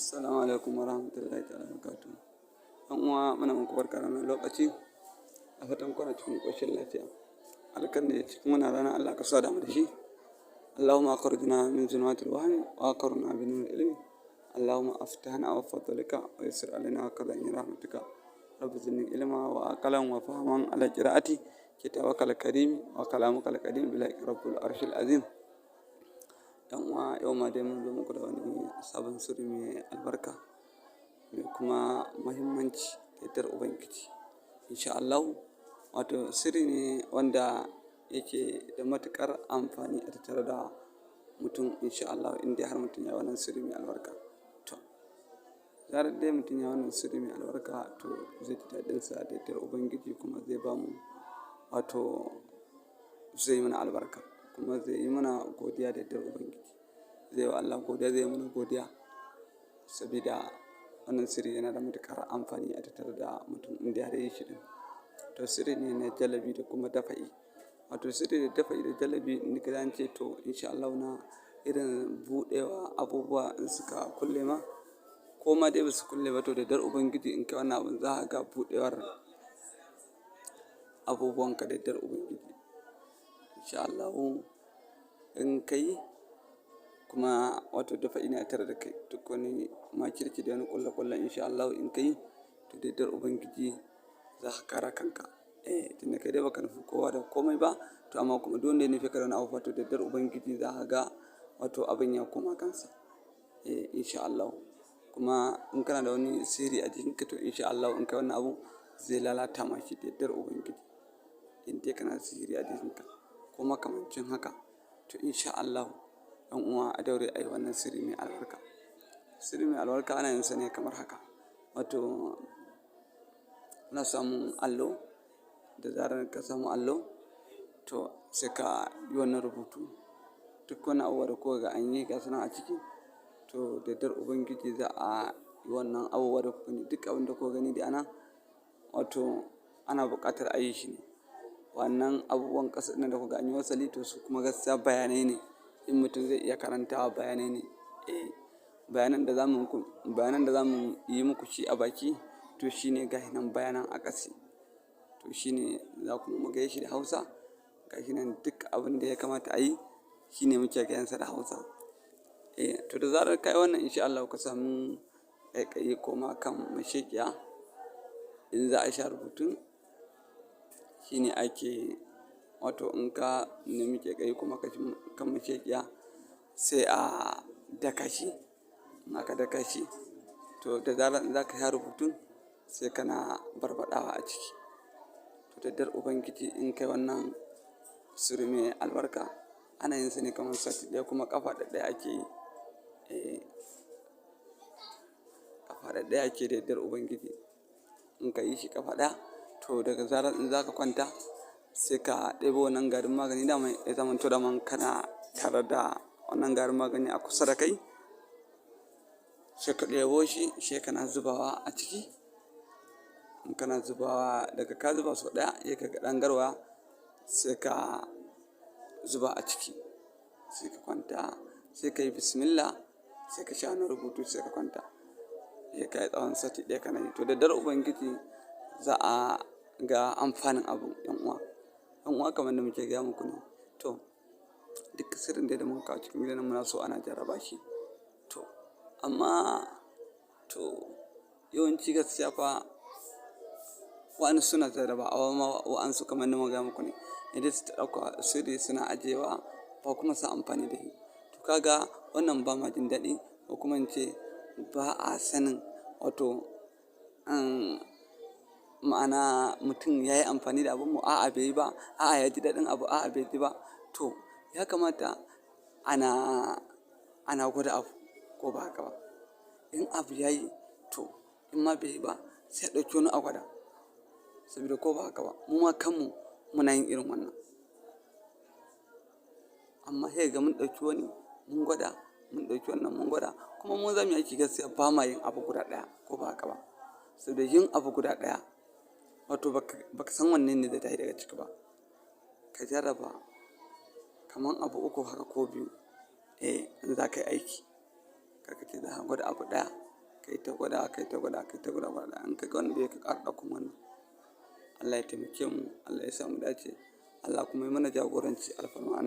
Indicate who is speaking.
Speaker 1: Assalamu alaikum warahmatullahi ta'ala wabarakatuh. ‘Yan uwa, muna muku barka da wannan lokaci, da fatan kuna cikin ƙoshin lafiya. Alkhairin da ke cikin wannan rana, Allah ka sada mu da shi. Allahumma akhrijna min zulumatil wahmi wa akrimna bi nuril ilmi. Allahumma aftahna wa fadlika wa yassir alaina khaza'in rahmatika. Rabbi zidni ilma wa aqlan wa fahman ala qira'ati kitabakal karim wa kalamukal qadim bila rabbul arshil azim. ‘Yan uwa, yau ma dai mun zo muku da wani sabon sirri mai albarka, mai kuma muhimmanci da yardar Ubangiji. Insha Allahu, wato sirri ne wanda yake da matuƙar amfani a tattare da mutum, insha Allahu, in dai har mutum ya yi wannan sirri mai albarka. To, zarar dai mutum ya yi wannan sirri mai albarka, to zai ji daɗinsa da yardar Ubangiji, kuma zai ba mu, wato zai yi mana albarka, kuma zai yi mana godiya da yardar Ubangiji. Zai wa Allah godiya, zai yi mana godiya, sabida wannan sirri yana da matuƙar amfani a tattare da mutum in dai har ya yi shi ɗin. To, sirri ne na jalabi da kuma dafa'i. Wato sirri da dafa'i da jalabi in ka ji an ce, to insha Allahu, na irin buɗewa abubuwa in suka kulle ma, ko ma dai ba su kulle ba, to da yardar Ubangiji in kai wannan abun, za ka ga buɗewar abubuwanka da yardar Ubangiji. Insha Allahu, in ka yi kuma, wato dafa'i ne a tare da kai, duk wani makirci da wani ƙulle-ƙulle, insha Allahu, in ka yi, to da yardar Ubangiji za ka kare kanka. Eh, tunda kai dai baka nufi kowa da komai ba, to amma kuma duk wanda ya nufe ka da wani abu fa, to da yardar Ubangiji za ka ga wato abin ya koma kansa. Eh, insha Allahu. Kuma in kana da wani sirri a jikinka, to insha Allahu, in kai wannan abu, zai lalata ma shi da yardar Ubangiji. In dai kana da sihiri a jikinka ko makamancin haka, to insha Allahu, ‘yan uwa, a daure a yi wannan sirri mai albarka. Sirri mai albarka ana yin sa ne kamar haka. Wato ana samun allo, da zarar ka samu allo, to sai ka yi wannan rubutu. Duk wani abu da kuka ga an yi, ga su nan a ciki, to da yardar Ubangiji za a yi wannan abubuwa da kuka gani. Duk abin da kuka gani dai anan, wato ana buƙatar a yi shi ne. Wannan abubuwan ƙasa ɗin da kuka ga an yi wasali, to su kuma gaskiya bayanai ne. In mutum zai iya karantawa, bayanai ne. Eh, bayanan da za mu yi muku shi a baki, to shi ne gashi nan bayanan a ƙasa. To shi ne za ku mu gaye shi da Hausa. Gashi nan, duk abin da ya kamata a yi, shi ne muke gayansa da Hausa. Eh, to da zarar ka yi wannan, insha Allahu, ka samu ƙaiƙayi ko ma kan masheƙiya in za a sha rubutun, shi ne ake, wato in ka nemi ƙaiƙayi kuma kan masheƙiya, sai a daka shi. In aka daka shi, to da zarar in za ka sha rubutun, sai kana barbaɗawa a ciki. To da yardar Ubangiji, in kai wannan sirri mai albarka, ana yin sa ne kamar sati ɗaya, kuma ƙafa ɗaɗɗaya ake yi. Eh, ƙafa ɗaɗɗaya ake da yardar Ubangiji. In ka yi shi ƙafa ɗaya, to daga zarar in za ka kwanta, sai ka ɗebo wannan garin magani. Daman ya zamanto daman kana tare da wannan garin magani a kusa da kai. Sai ka ɗebo shi, sai kana zubawa a ciki. In kana zubawa, daga ka zuba sau ɗaya, sai ka ɗan garwaya, sai ka zuba a ciki. Sai ka kwanta, sai ka yi bismillah, sai ka sha wannan rubutu, sai ka kwanta. Sai ka yi tsawon sati ɗaya kana yi. To da yardar Ubangiji za a ga amfanin abu, ‘yan uwa. ‘Yan uwa, kamar da muke gaya muku ne. To, duk sirrin dai da muka kawo cikin gidan nan, muna so ana jarraba shi. To, amma to yawanci gaskiya fa wa'ansu suna jarraba, amma wa'ansu, kamar yadda muka gaya muku ne, idan su ta ɗauka sirri suna ajiyewa, ba kuma sa amfani da shi. To ka ga wannan ba ma jin daɗi, ko kuma in ce ba a sanin, wato ma'ana mutum ya yi amfani da abun mu, a'a bai yi ba, a'a ya ji daɗin abu, a'a bai ji ba. To ya kamata ana gwada abu, ko ba haka ba. In abu ya yi, to in ma bai yi ba, sai a ɗauki wani a gwada. Saboda ko ba haka ba, mu ma kanmu muna yin irin wannan. Amma sai kaga mun ɗauki wani mun gwada, mun ɗauki wannan mun gwada, kuma mu za mu yi aiki, gaskiya ba ma yin abu guda ɗaya, ko ba haka ba. Saboda yin abu guda ɗaya, wato baka san wanne ne zai tashi daga ciki ba. Ka jarraba kaman abu uku haka ko biyu, eh, in za ka yi aiki. Kar ka ce za ka gwada abu ɗaya. Kai ta gwada, kai ta gwada, kai ta gwada gwada. In ka ga wannan bai, ka ƙara ɗaukan wannan. Allah ya taimake mu, Allah ya sa mu dace, Allah kuma ya mana jagoranci, alfarma.